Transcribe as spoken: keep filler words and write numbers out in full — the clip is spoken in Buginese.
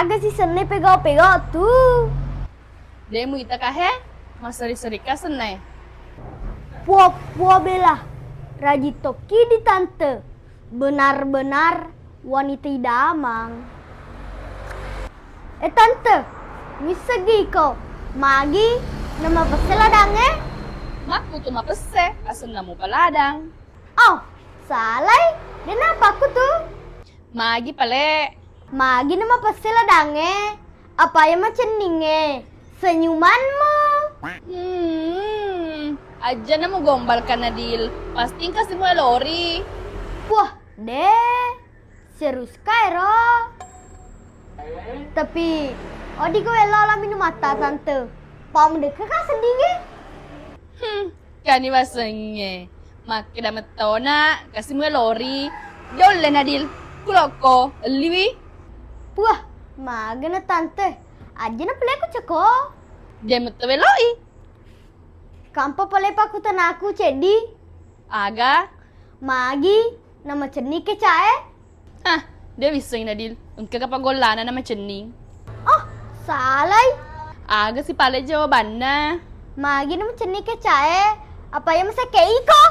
Engka si senna pegau-pegau tu. De muita kahe, maseri-seri ka senna e. Pua-pua bela, rajin tokki di tante. Benar-benar wanita idaman. Eh tante, misseggi ko, magi namapesse ladangnge? Makku tu mapesse, asenna mupa ladang. Oh, salai, de napakku tu. Magi pale. Magi namapesse ladangnge, apa iya macenningnge? Senyumanmu. Hmm, ajana mugombal ka Nadil, pasti engka si muelori. Wah, de, serius ka ero. Tapi, odi ko elo la minum mata tante, pamudekka ka seddingnge. Hmm, kani wasengnge. Makkeda mettona, kasi muelori. Jolle Nadil, kulokko, elliwi. Puah, magana tante. Ajana pale ku ceko. De metto weloi. Kampa pale pakkutanaku ceddi. Aga? Magi, namacenni kecae? Hah, de wissengi Nadil, engka kapa gollana namacenning. Oh, salai. Aga si pale jawabanna? Magi namacenni kecae, apa iya masekke iko?